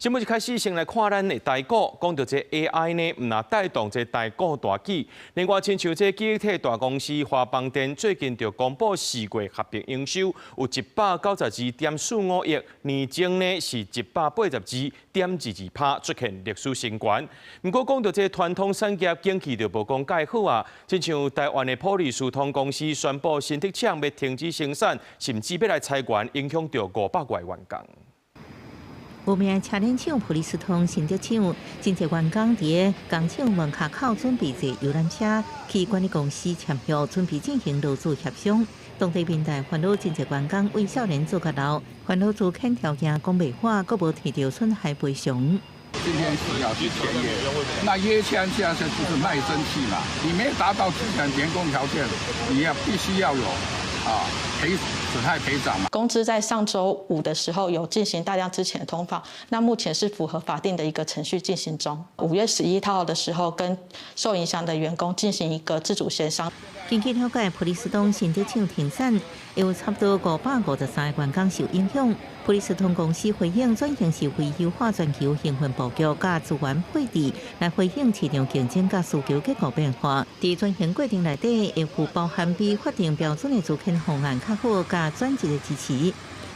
節目一開始先來看咱的台股，講著這 AI 呢，毋但帶動這台股大起。另外，親像這記憶體大公司華邦電最近就公布四月合併營收有192.45億，年增呢是182.22%，出現歷史新高。毋過講著這傳統產業景氣就無講蓋好啊，親像台灣的普利司通公司宣布新竹廠欲停止生產，甚至欲來裁員，影響著500外員工。有名車輪廠普利司通新竹廠，真濟員工佇工廠門跤口準備坐遊覽車去管理公司簽約，準備進行勞資協商。當地民代煩惱真濟員工為少年做較老，煩惱資遣條件講袂話，閣無提著損害賠償。今天是要去簽約，那約簽現在就是賣身契嘛，你沒達到資遣員工條件，你要必須要有賠損害賠償嘛。公司在上週五的時候有進行大量資遣的通報，那目前是符合法定的一個程序進行中。5月11號的時候，跟受影響的員工進行一個自主協商。根據了解，普利司通新竹廠停產，有差不多553個員工受影響。普利司通公司回應，轉型是為優化全球營運布局佮資源配置，來回應市場競爭佮需求結構變化。佇轉型過程內底，會有包含比法定標準的資遣方案較好，佮轉職的支持。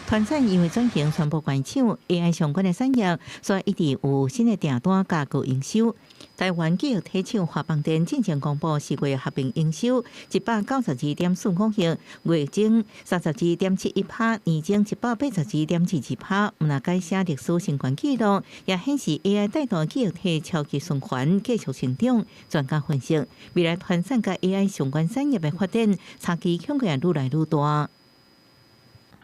傳產因為轉型全部關廠 AI 相關的產業，所以一直有新的訂單佮高營收。台灣記憶體廠華邦電進前公布四月合併營收192.45億，月增32.71%，年增182.22%，毋但改寫歷史新高紀錄，也顯示 AI 帶動記憶體超級循環繼續成長。專家分析，未來傳產佮 AI 相關產業的發展差距恐會愈來愈大。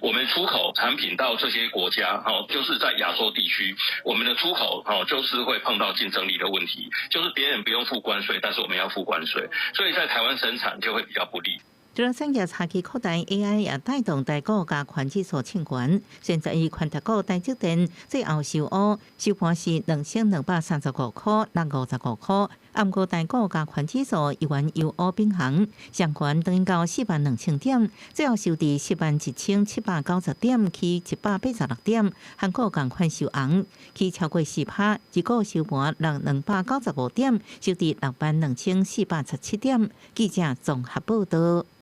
我們出口產品到這些國家，就是在亞洲地區，我們的出口，就是會碰到競爭力的問題，就是別人不用付關稅，但是我們要付關稅，所以在台灣生產就會比較不利。除了產業差距擴大，AI 也帶動台股佮權指數衝懸。現在以權值股台積電最後收烏，收盤是2235塊六55塊。毋過台股佮權指數依然由烏並行，上懸轉到4萬2000點，最後收佇4萬1790點，起186點。韓股仝款收紅，起超過4%，日股收盤落295點，收佇6萬2417點。記者綜合報導。